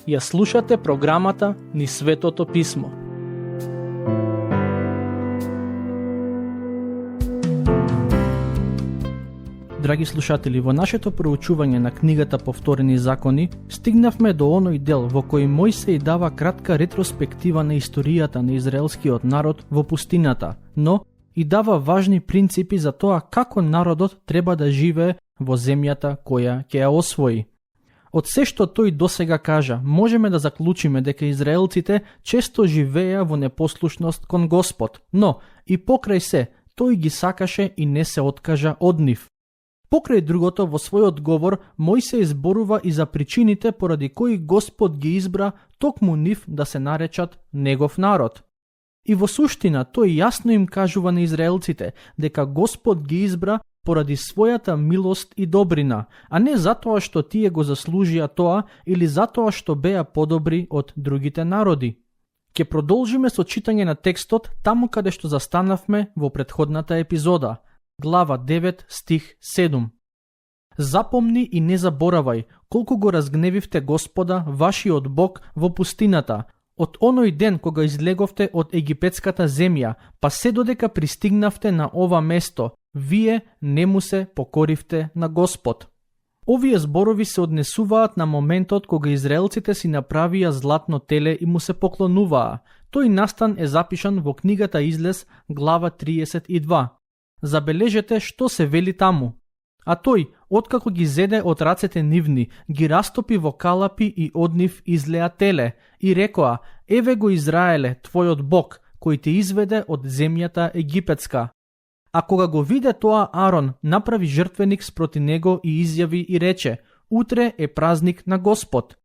Ја слушате програмата Низ Светото Писмо. Драги слушатели, во нашето проучување на книгата Повторени закони, стигнавме до оној дел во кој Мојсей дава кратка ретроспектива на историјата на израелскиот народ во пустината, но и дава важни принципи за тоа како народот треба да живее во земјата која ќе ја освои. Од се што тој досега кажа, можеме да заклучиме дека израелците често живееа во непослушност кон Господ, но и покрај се, тој ги сакаше и не се откажа од нив. Покрај другото, во својот говор, Мојсей зборува и за причините поради кои Господ ги избра токму нив да се наречат негов народ. И во суштина, тој јасно им кажува на израелците дека Господ ги избра поради својата милост и добрина, а не затоа што тие го заслужија тоа или затоа што беа подобри од другите народи. Ке продолжиме со читање на текстот таму каде што застанавме во претходната епизода, глава 9, стих 7. Запомни и не заборавај колку го разгневивте Господа, вашиот Бог, во пустината, од оној ден кога излеговте од египетската земја, па се додека пристигнавте на ова место, вие не му се покоривте на Господ. Овие зборови се однесуваат на моментот кога израелците си направија златно теле и му се поклонуваа. Тој настан е запишан во книгата Излез, глава 32. Забележете што се вели таму. А тој, откако ги зеде од рацете нивни, ги растопи во калапи и од нив излеа теле, и рекоа: еве го Израеле, твојот Бог, кој те изведе од земјата египетска. А кога го виде тоа Арон, направи жртвеник спроти него и изјави и рече: утре е празник на Господ.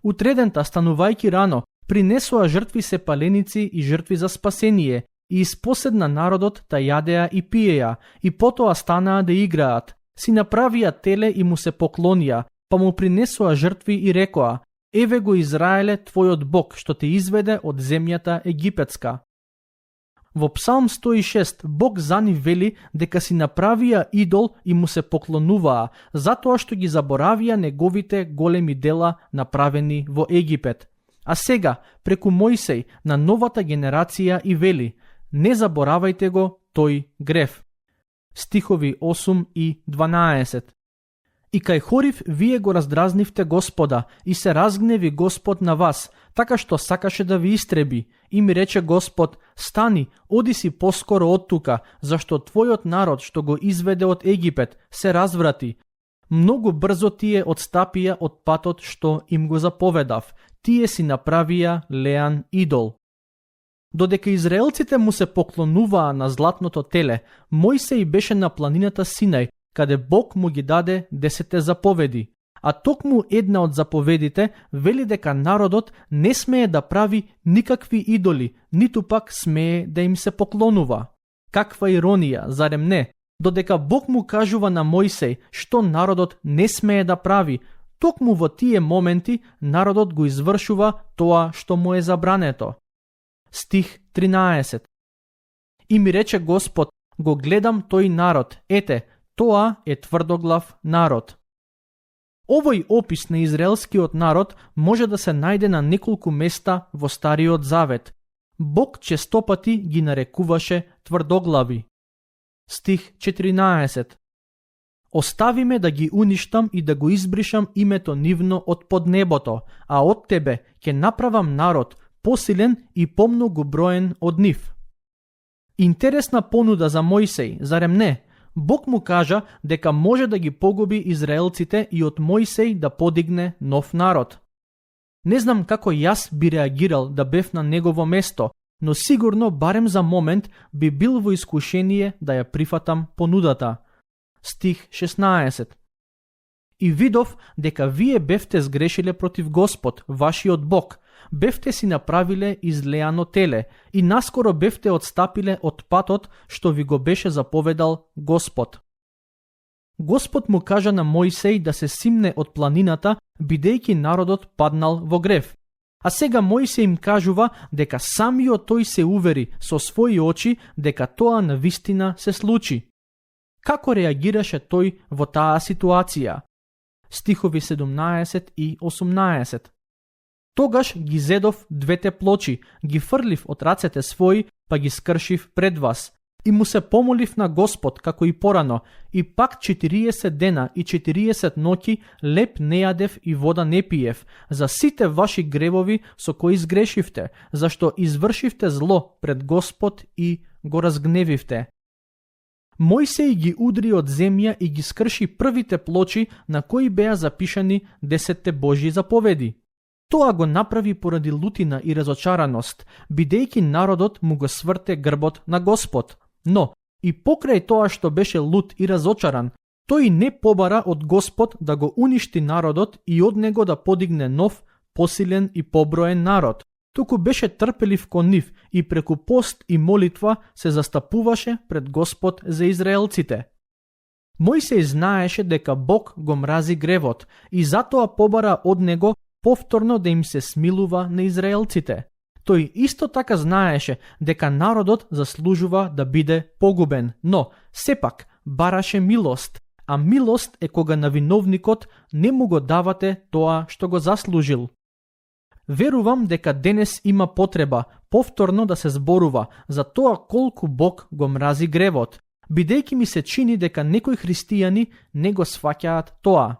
Утредента, станувајќи рано, принесоа жртви сепаленици и жртви за спасение, и испоседна народот та јадеа и пиеа, и потоа станаа да играат. Си направија теле и му се поклонија, па му принесоа жртви и рекоа: еве го Израеле, твојот Бог, што те изведе од земјата египетска. Во Псалм 106 Бог за нив вели дека си направија идол и му се поклонуваа, затоа што ги заборавија неговите големи дела направени во Египет. А сега, преку Мојсей, на новата генерација и вели: не заборавајте го тој грев. Стихови 8 и 12. И кај Хорив вие го раздразнивте Господа и се разгневи Господ на вас, така што сакаше да ви истреби. И ми рече Господ: стани, оди си поскоро од тука, зашто твојот народ што го изведе од Египет се разврати. Многу брзо тие одстапија од патот што им го заповедав. Тие си направија леан идол. Додека израелците му се поклонуваа на златното теле, Мојсей беше на планината Синај, каде Бог му ги даде 10 заповеди. А токму една од заповедите вели дека народот не смее да прави никакви идоли, ниту пак смее да им се поклонува. Каква иронија, зарем не? Додека Бог му кажува на Мојсей што народот не смее да прави, токму во тие моменти народот го извршува тоа што му е забрането. Стих 13. И ми рече Господ: го гледам тој народ, ете, тоа е тврдоглав народ. Овој опис на израелскиот народ може да се најде на неколку места во Стариот Завет. Бог честопати ги нарекуваше тврдоглави. Стих 14. Остави ме да ги уништам и да го избришам името нивно од под небото, а од тебе ќе направам народ, посилен и помногу броен од нив. Интересна понуда за Мојсей, зарем не? Бог му кажа дека може да ги погуби израелците и од Мојсей да подигне нов народ. Не знам како јас би реагирал да бев на негово место, но сигурно барем за момент би бил во искушение да ја прифатам понудата. Стих 16. И видов дека вие бевте сгрешиле против Господ, вашиот Бог, бевте си направиле излеано теле и наскоро бевте одстапиле од патот што ви го беше заповедал Господ. Господ му кажа на Мојсей да се симне од планината, бидејќи народот паднал во грев. А сега Мојсей им кажува дека самиот тој се увери со своји очи дека тоа навистина се случи. Како реагираше тој во таа ситуација? Стихови 17 и 18. Тогаш ги зедов двете плочи, ги фрлив од рацете своји, па ги скршив пред вас. И му се помолив на Господ, како и порано, и пак 40 дена и 40 ноќи леп не јадев и вода не пиев, за сите ваши гревови со кои изгрешивте, зашто извршивте зло пред Господ и го разгневивте. Мојсей ги удри од земја и ги скрши првите плочи на кои беа запишани 10 Божји заповеди. Тоа го направи поради лутина и разочараност, бидејќи народот му го сврте грбот на Господ. Но, и покрај тоа што беше лут и разочаран, тој не побара од Господ да го уништи народот и од него да подигне нов, посилен и поброен народ. Туку беше трпелив кон нив и преку пост и молитва се застапуваше пред Господ за израелците. Мојсей знаеше дека Бог го мрази гревот и затоа побара од него повторно да им се смилува на израелците. Тој исто така знаеше дека народот заслужува да биде погубен, но сепак бараше милост, а милост е кога на виновникот не му го давате тоа што го заслужил. Верувам дека денес има потреба повторно да се зборува за тоа колку Бог го мрази гревот, бидејќи ми се чини дека некои христијани не го сваќаат тоа.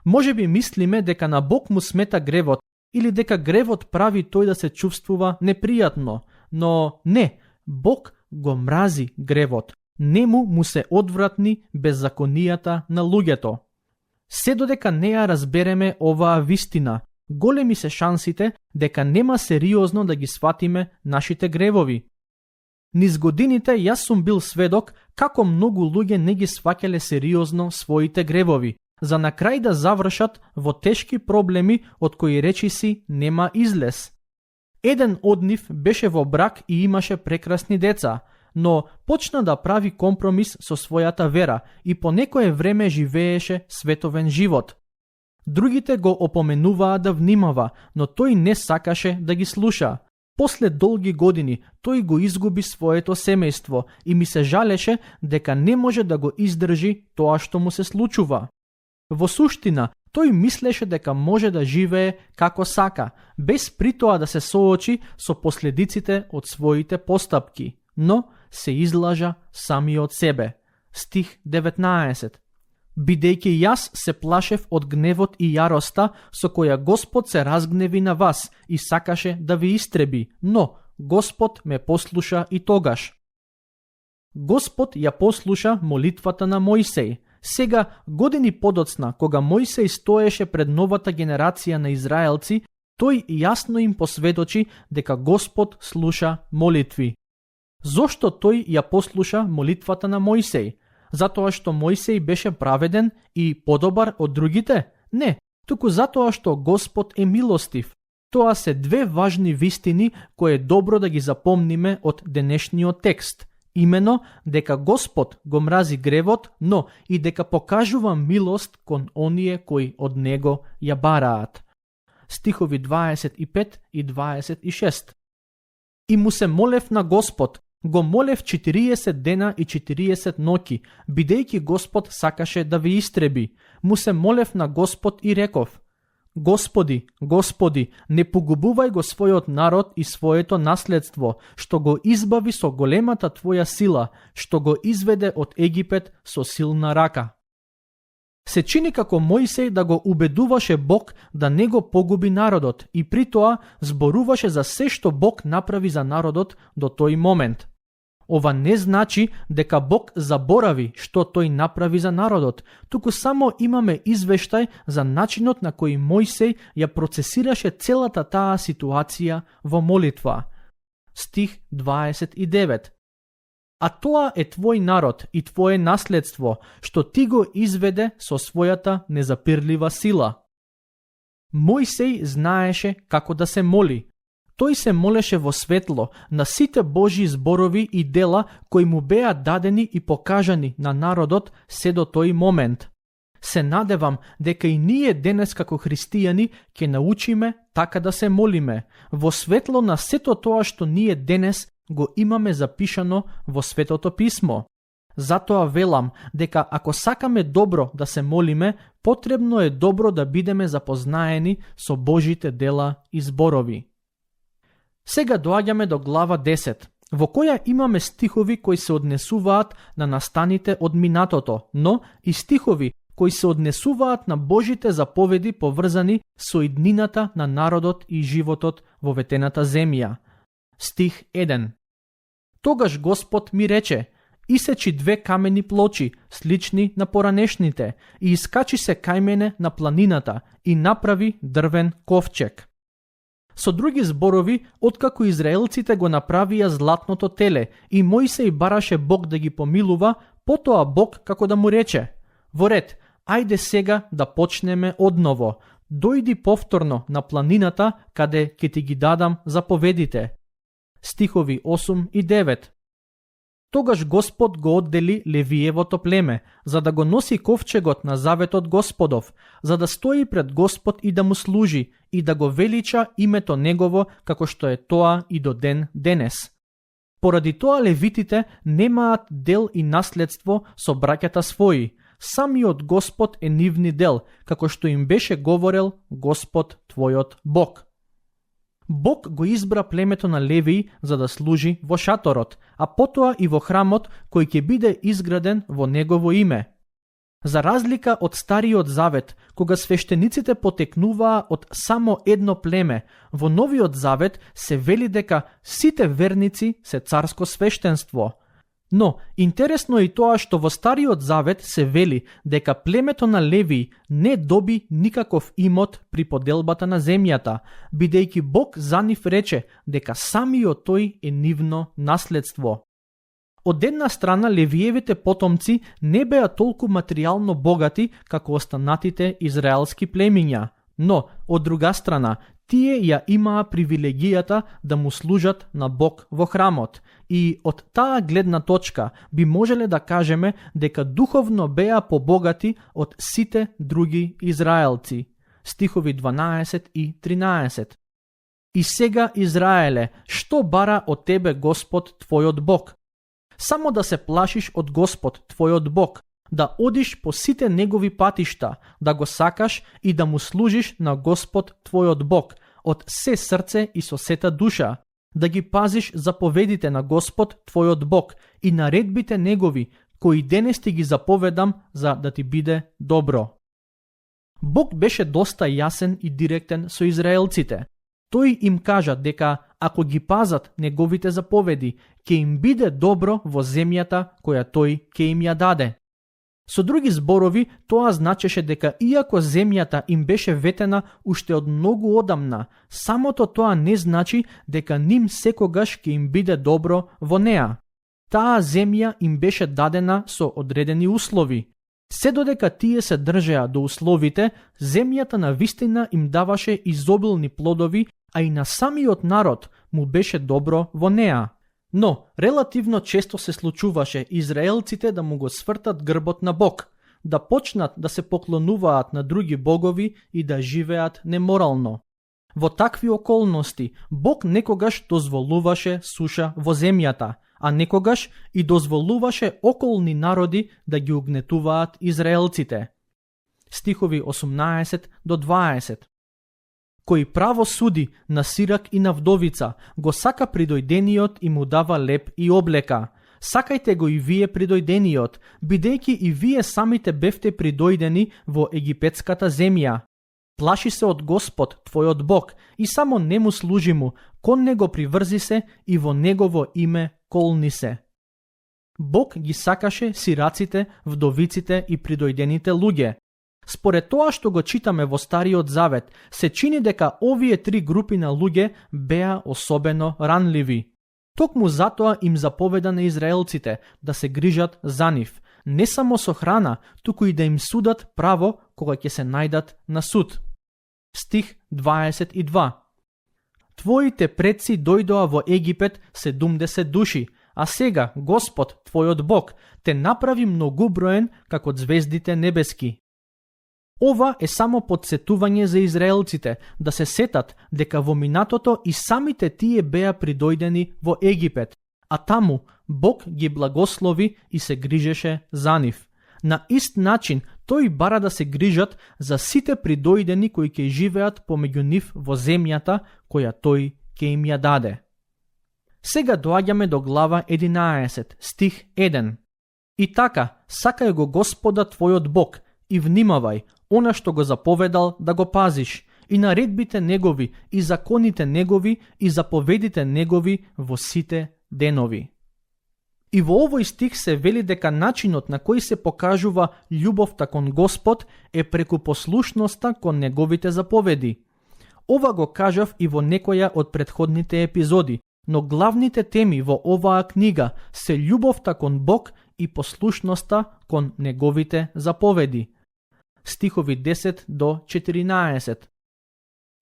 Може би мислиме дека на Бог му смета гревот или дека гревот прави тој да се чувствува непријатно, но не, Бог го мрази гревот, нему му се одвратни беззаконијата на луѓето. Се додека не ја разбереме оваа вистина, големи се шансите дека нема сериозно да ги сватиме нашите гревови. Низ годините јас сум бил сведок како многу луѓе не ги сваќале сериозно своите гревови, за на крај да завршат во тешки проблеми од кои речиси нема излез. Еден од нив беше во брак и имаше прекрасни деца, но почна да прави компромис со својата вера и по некое време живееше световен живот. Другите го опоменуваа да внимава, но тој не сакаше да ги слуша. После долги години тој го изгуби своето семејство и ми се жалеше дека не може да го издржи тоа што му се случува. Во суштина, тој мислеше дека може да живее како сака, без при тоа да се соочи со последиците од своите постапки, но се излажа самиот себе. Стих 19. Бидејќи јас се плашев од гневот и јароста со која Господ се разгневи на вас и сакаше да ви истреби, но Господ ме послуша и тогаш. Господ ја послуша молитвата на Мојсей. Сега, години подоцна, кога Мојсей стоеше пред новата генерација на израелци, тој јасно им посведочи дека Господ слуша молитви. Зошто тој ја послуша молитвата на Мојсей? Затоа што Мојсей беше праведен и подобар од другите? Не, туку затоа што Господ е милостив. Тоа се две важни вистини кои е добро да ги запомниме од денешниот текст. Имено дека Господ го мрази гревот, но и дека покажува милост кон оние кои од него ја бараат. Стихови 25 и 26. И му се молев на Господ, го молев 40 дена и 40 ноќи, бидејќи Господ сакаше да ви истреби. Му се молев на Господ и реков: Господи, Господи, не погубувај го својот народ и своето наследство, што го избави со големата Твоја сила, што го изведе од Египет со силна рака. Се чини како Мојсей да го убедуваше Бог да не го погуби народот и при тоа зборуваше за се што Бог направи за народот до тој момент. Ова не значи дека Бог заборави што тој направи за народот, туку само имаме извештај за начинот на кој Мојсей ја процесираше целата таа ситуација во молитва. Стих 29. А тоа е твој народ и твое наследство, што ти го изведе со својата незапирлива сила. Мојсей знаеше како да се моли. Тој се молеше во светло на сите Божји зборови и дела кои му беа дадени и покажани на народот се до тој момент. Се надевам дека и ние денес како христијани ќе научиме така да се молиме, во светло на сето тоа што ние денес го имаме запишано во Светото писмо. Затоа велам дека ако сакаме добро да се молиме, потребно е добро да бидеме запознаени со Божите дела и зборови. Сега доаѓаме до глава 10, во која имаме стихови кои се однесуваат на настаните од минатото, но и стихови кои се однесуваат на Божите заповеди поврзани со иднината на народот и животот во ветената земја. Стих 1. Тогаш Господ ми рече: исечи 2 камени плочи, слични на поранешните, и искачи се кај мене на планината и направи дрвен ковчег. Со други зборови, откако израелците го направија златното теле и Мојсей бараше Бог да ги помилува, потоа Бог како да му рече: во ред, ајде сега да почнеме одново. Дојди повторно на планината каде ќе ти ги дадам заповедите. Стихови 8 и 9. Тогаш Господ го оддели Левиевото племе, за да го носи ковчегот на заветот Господов, за да стои пред Господ и да му служи, и да го велича името Негово, како што е тоа и до ден денес. Поради тоа левитите немаат дел и наследство со браќата своји, самиот Господ е нивни дел, како што им беше говорел Господ твојот Бог. Бог го избра племето на Левии за да служи во шаторот, а потоа и во храмот кој ќе биде изграден во негово име. За разлика од Стариот Завет, кога свештениците потекнуваа од само едно племе, во Новиот Завет се вели дека сите верници се царско свештенство. Но, интересно е и тоа што во Стариот Завет се вели дека племето на Левии не доби никаков имот при поделбата на земјата, бидејќи Бог за нив рече дека самиот тој е нивно наследство. Од една страна Левиевите потомци не беа толку материјално богати како останатите израелски племиња, но, од друга страна, тие ја имаа привилегијата да му служат на Бог во храмот и од таа гледна точка би можеле да кажеме дека духовно беа побогати од сите други израелци. Стихови 12 и 13. И сега, Израеле, што бара од тебе Господ твојот Бог? Само да се плашиш од Господ твојот Бог, да одиш по сите негови патишта, да го сакаш и да му служиш на Господ твојот Бог од се срце и со сета душа, да ги пазиш заповедите на Господ твојот Бог и наредбите негови, кои денес ти ги заповедам за да ти биде добро. Бог беше доста јасен и директен со израелците. Тој им кажа дека ако ги пазат неговите заповеди, ќе им биде добро во земјата која тој ќе им ја даде. Со други зборови, тоа значеше дека иако земјата им беше ветена уште од многу одамна, самото тоа не значи дека ним секогаш ќе им биде добро во неа. Таа земја им беше дадена со одредени услови. Се додека тие се држеа до условите, земјата на вистина им даваше изобилни плодови, а и на самиот народ му беше добро во неа. Но, релативно често се случуваше израелците да му го свртат грбот на Бог, да почнат да се поклонуваат на други богови и да живеат неморално. Во такви околности, Бог некогаш дозволуваше суша во земјата, а некогаш и дозволуваше околни народи да ги угнетуваат израелците. Стихови 18 до 20. Кој право суди на сирак и на вдовица, го сака придојдениот и му дава леп и облека. Сакајте го и вие придојдениот, бидејќи и вие самите бевте придојдени во египетската земја. Плаши се од Господ, твојот Бог, и само не му служи му, кон него приврзи се и во негово име колни се. Бог ги сакаше сираците, вдовиците и придојдените луѓе. Според тоа што го читаме во Стариот Завет, се чини дека овие три групи на луѓе беа особено ранливи. Токму затоа им заповеда на израелците да се грижат за нив, не само со храна, туку и да им судат право кога ќе се најдат на суд. Стих 22. Твоите предци дојдоа во Египет 70 души, а сега Господ, твојот Бог, те направи многуброен како звездите небески. Ова е само подсетување за израелците да се сетат дека во минатото и самите тие беа придојдени во Египет, а таму Бог ги благослови и се грижеше за нив. На ист начин, тој бара да се грижат за сите придојдени кои ќе живеат помеѓу нив во земјата која тој ќе им ја даде. Сега доаѓаме до глава 11, стих 1. И така, сакај го Господа твојот Бог и внимавај она што го заповедал да го пазиш, и наредбите негови, и законите негови, и заповедите негови во сите денови. И во овој стих се вели дека начинот на кој се покажува љубовта кон Господ е преку послушноста кон неговите заповеди. Ова го кажав и во некоја од претходните епизоди, но главните теми во оваа книга се љубовта кон Бог и послушноста кон неговите заповеди. Стихови 10 до 14.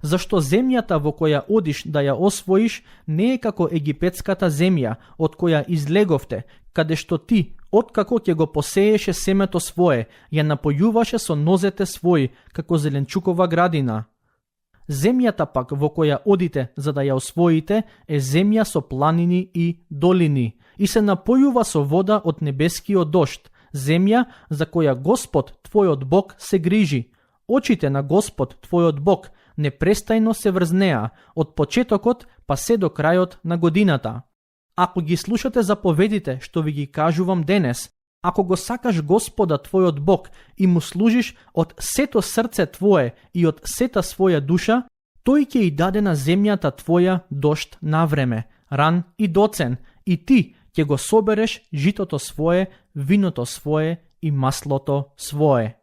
Зашто земјата во која одиш да ја освоиш не е како египетската земја од која излеговте, каде што ти, откако ќе го посееше семето свое, ја напојуваше со нозете своји како зеленчукова градина. Земјата пак во која одите за да ја освоите е земја со планини и долини и се напојува со вода од небескиот дожд, земја за која Господ твојот Бог се грижи. Очите на Господ твојот Бог непрестајно се врз неа, од почетокот па се до крајот на годината. Ако ги слушате заповедите што ви ги кажувам денес, ако го сакаш Господа твојот Бог и му служиш од сето срце твое и од сета своја душа, тој ќе и даде на земјата твоја дожд на време, ран и доцен, и ти ќе го собереш житото свое, виното свое и маслото свое.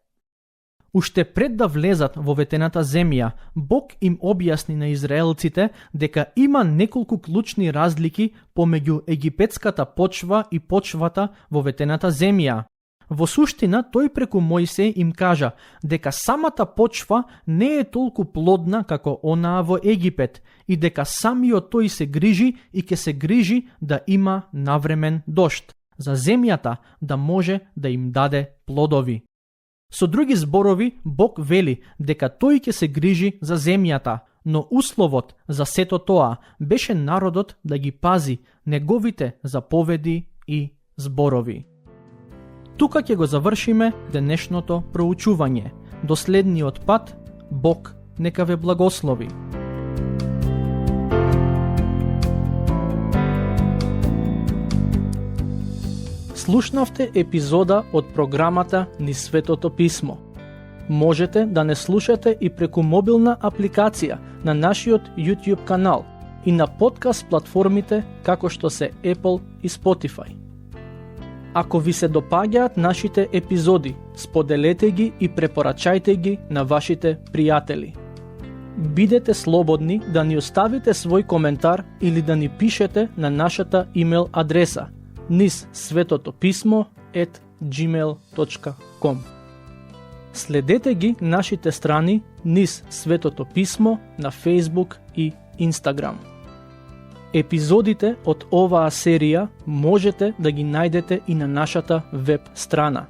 Уште пред да влезат во ветената земја, Бог им објасни на израелците дека има неколку клучни разлики помеѓу египетската почва и почвата во ветената земја. Во суштина, тој преку Мојсеј им кажа дека самата почва не е толку плодна како онаа во Египет и дека самиот тој се грижи и ќе се грижи да има навремен дожд, за земјата да може да им даде плодови. Со други зборови, Бог вели дека тој ќе се грижи за земјата, но условот за сето тоа беше народот да ги пази неговите заповеди и зборови. Тука ќе го завршиме денешното проучување. До следниот пат, Бог нека ве благослови. Слушнавте епизода од програмата Низ Светото Писмо. Можете да не слушате и преку мобилна апликација на нашиот YouTube канал и на подкаст платформите како што се Apple и Spotify. Ако ви се допаѓаат нашите епизоди, споделете ги и препорачајте ги на вашите пријатели. Бидете слободни да ни оставите свој коментар или да ни пишете на нашата имейл адреса nizsvetotopismo@gmail.com. Следете ги нашите страни Низ Светото Писмо на Facebook и Instagram. Епизодите од оваа серија можете да ги најдете и на нашата веб страна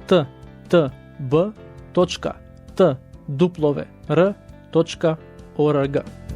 ttb.twr.org.